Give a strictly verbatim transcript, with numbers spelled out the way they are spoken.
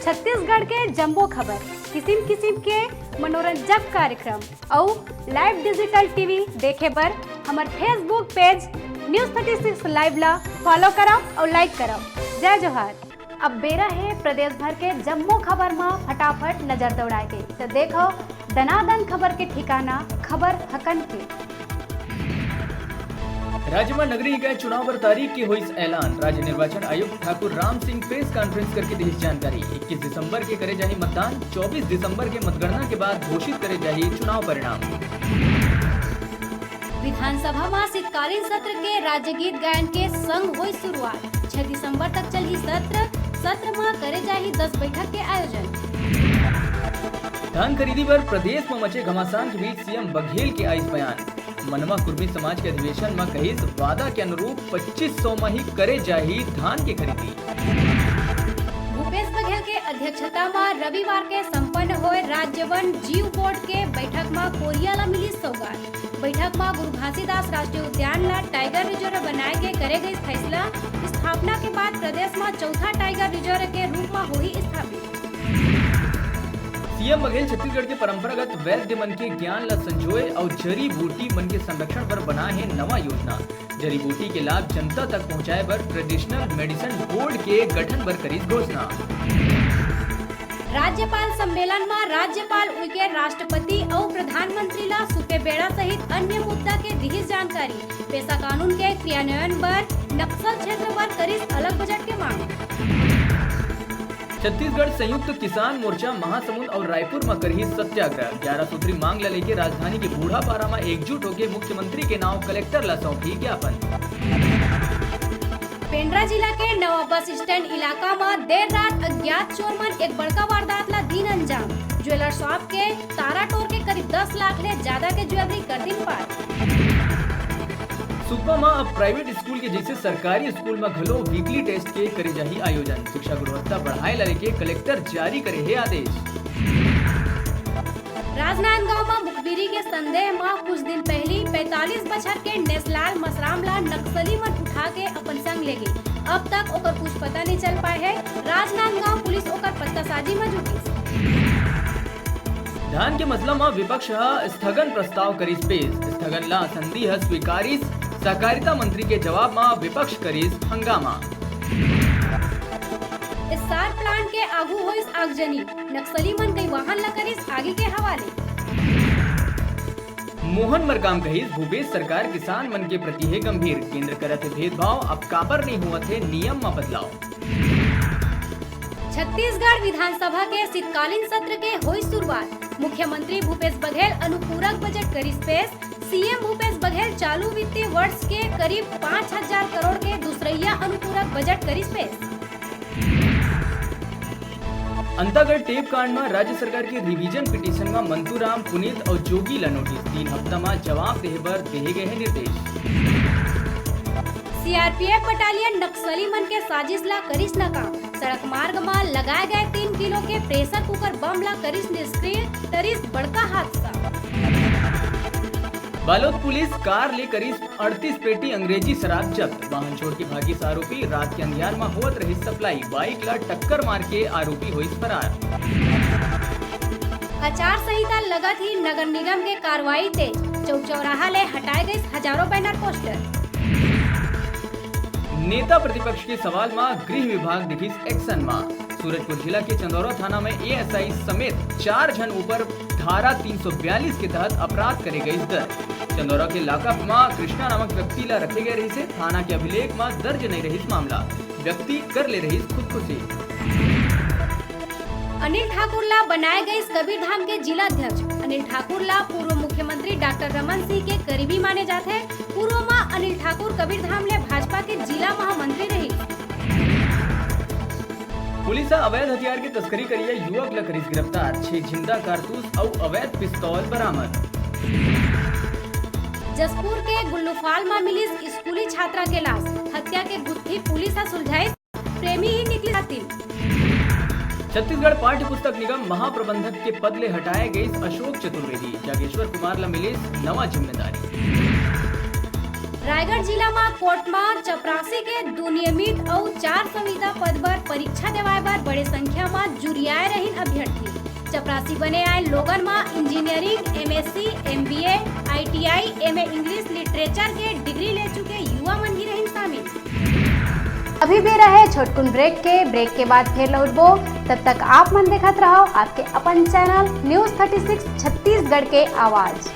छत्तीसगढ़ के जम्मो खबर, किसिम किसिम के मनोरंजक कार्यक्रम अउ live digital T V देखे बर हमर Facebook page News thirty six live ला follow करव अउ like करव। जय जोहार। अब बेरा हे प्रदेश भर के जम्मो खबर म फटाफट नजर दौड़ाए के। त देखव दनादन खबर के ठिकाना, खबर हकन के। राज्य म नगरीय निकाय चुनाव बर तारीख के होइस ऐलान। राज्य निर्वाचन आयुक्त ठाकुर राम सिंह press conference करके देहिस जानकारी। इक्कीस दिसंबर के करे जाही मतदान, चौबीस दिसंबर के मतगणना के बाद घोषित करे जाही चुनाव परिणाम। विधानसभा म शीतकालीन सत्र के राज्य गीत गायन के संग होइस शुरुआत। छह दिसंबर तक चलही सत्र। सत्र म करे जाही दस बैठक के आयोजन। धान खरीदी बर प्रदेश म मचे घमासान के बीच C M बघेल के आइस बयान। मनवा कुर्मी समाज के अधिवेशन म कहिस, वादा के अनुरूप पच्चीस सौ म ही करे जाही धान के खरीदी। भूपेश बघेल के अध्यक्षता म रविवार के संपन्न होए राज्य वन जीव बोर्ड के बैठक म कोरिया ल मिलिस सौगात। बैठक म गुरु घासीदास राष्ट्रीय उद्यान ल tiger reserve बनाए के करे गइस फैसला। स्थापना के बाद प्रदेश म चौथा tiger reserve के रूप म होही स्थापित। C M बघेल छत्तीसगढ़ के परंपरागत वैद्य मन के ज्ञान ल संजोए अउ जड़ी बूटी मन के संरक्षण बर बनाए हे नवा योजना। जड़ी बूटी के लाभ जनता तक पहुंचाए बर traditional medicine board के गठन बर करिस घोषणा। राज्यपाल सम्मेलन म राज्यपाल उइके राष्ट्रपति अउ प्रधानमंत्री ल सुपेबेड़ा सहित अन्य मुद्दा के दिहिस जानकारी। पेसा कानून के क्रियान्वयन बर नक्सल क्षेत्र बर करिस अलग बजट के मांग। छत्तीसगढ़ संयुक्त किसान मोर्चा महासमुंद अउ रायपुर म करही सत्याग्रह। ग्यारह सूत्री मांग ल लेके राजधानी के बूढ़ापारा म एकजुट होके मुख्यमंत्री के नांव कलेक्टर ल सौंपही ज्ञापन। पेंड्रा जिला के नवा बस स्टैंड इलाका म देर रात अज्ञात चोर मन एक बड़का वारदात ल दीन अंजाम। ज्वेलर शॉप के तारा टोर के करीब दस लाख ले ज्यादा के ज्वेलरी कर दिन पार। सुकमा म अब प्राइवेट स्कूल के जैसे सरकारी स्कूल म घलो वीकली टेस्ट के करे जाही आयोजन। शिक्षा गुणवत्ता बढ़ाए ला लेके कलेक्टर जारी करे हे आदेश। राजनांदगांव म मुखबिरी के संदेह म कुछ दिन पहली पैंतालीस बछर के नेसलाल मसराम ला नक्सली मन उठा के अपन संग ले गे। अब तक ओकर कुछ पता नहीं चल पाए हे। राजनांदगांव पुलिस ओकर पत्तासाजी म जुटिस। धान के मसला म विपक्ष ह स्थगन प्रस्ताव करिस पेश। स्थगन ला आसंदी ह स्वीकारिस। सहकारिता मंत्री के जवाब म विपक्ष करिस हंगामा। एस्सार प्लांट के आगू होइस आगजनी, नक्सली मन कई वाहन ला करिस आगी के हवाले। मोहन मरकाम कहिस, भूपेश सरकार किसान मन के प्रति हे गंभीर, केंद्र करत हे भेदभाव, अब काबर नहीं होवत हे नियम म बदलाव। छत्तीसगढ़ विधानसभा के शीतकालीन सत्र के होइस शुरुआत, मुख्यमंत्री भूपेश बघेल अनुपूरक बजट करिस पेश। सीएम भूपेश बघेल चालू वित्तीय वर्ष के करीब पाँच हजार करोड़ के दूसरइया अनुपूरक बजट करिस पेश। अंतागढ़ टेप कांड म राज्य सरकार के रिवीजन पिटीशन म मंतूराम, पुनीत अउ जोगी ल नोटिस, तीन हफ्ता म जवाब देहे बर देहे गए हे निर्देश। सीआरपीएफ बटालियन नक्सली मन के साजिश ला करिस नाकाम, सड़क मार्ग म लगाए गए तीन किलो के प्रेशर कुकर बम ला करिस निष्क्रिय, टरिस बड़का हादसा। बालोद पुलिस कार ले करिस अड़तीस पेटी अंग्रेजी शराब जब्त, वाहन छोड़ के भागिस आरोपी, रात के अंधियार म होवत रहिस सप्लाई, बाइक ला टक्कर मार के आरोपी होइस फरार। आचार संहिता लगत ही नगर निगम के कार्रवाई तेज, चौक चौराहा ले हटाए गइस हजारों बैनर पोस्टर। नेता प्रतिपक्ष के सवाल म गृह विभाग दिखिस एक्शन म, सूरजपुर जिला के चंदौरा थाना में एएसआई समेत चार झन ऊपर धारा तीन सौ बयालीस के तहत अपराध करे गइस दर्ज। चंदौरा के लॉकअप म कृष्णा नामक व्यक्ति ला रखे गए रहिसे। थाना के अभिलेख म दर्ज नहीं रहिस मामला, व्यक्ति कर ले रहिस खुदकुशी। अनिल ठाकुर ला बनाए गइस कबीरधाम के जिला अध्यक्ष। अनिल ठाकुर ला पूर्व मुख्यमंत्री डॉक्टर रमन सिंह के करीबी माने जाथे। पूर्व म अनिल ठाकुर कबीरधाम ले भाजपा के जिला महामंत्री रहिस। पुलिस ह अवैध हथियार के तस्करी करिया युवक ल करिस गिरफ्तार, छह जिंदा कारतूस अउ अवैध पिस्तौल बरामद। जशपुर के गुल्लूफाल म मिलिस स्कूली छात्रा के लाश, हत्या के गुत्थी पुलिस ह सुलझाइस, प्रेमी ही निकलिस कातिल। छत्तीसगढ़ पाठ्य पुस्तक निगम महाप्रबंधक के पद ले हटाए गइस अशोक चतुर्वेदी, जागेश्वर कुमार ल मिलिस नवा जिम्मेदारी। रायगढ़ जिला म कोटमा चपरासी के दो नियमित अउ चार संविदा पद बर परीक्षा देवाय बर बड़े संख्या म जुरियाए रहिन अभ्यर्थी। चपरासी बने आए लोगन म engineering, MSc, MBA, ITI, MA English literature के डिग्री ले चुके युवा मन भी रहिन शामिल। अभी बेरा हे छोटकुन ब्रेक के। ब्रेक के बाद फेर लौटबो, तब तक आप मन देखत रहव आपके अपन channel news thirty six Chhattisgarh के आवाज़।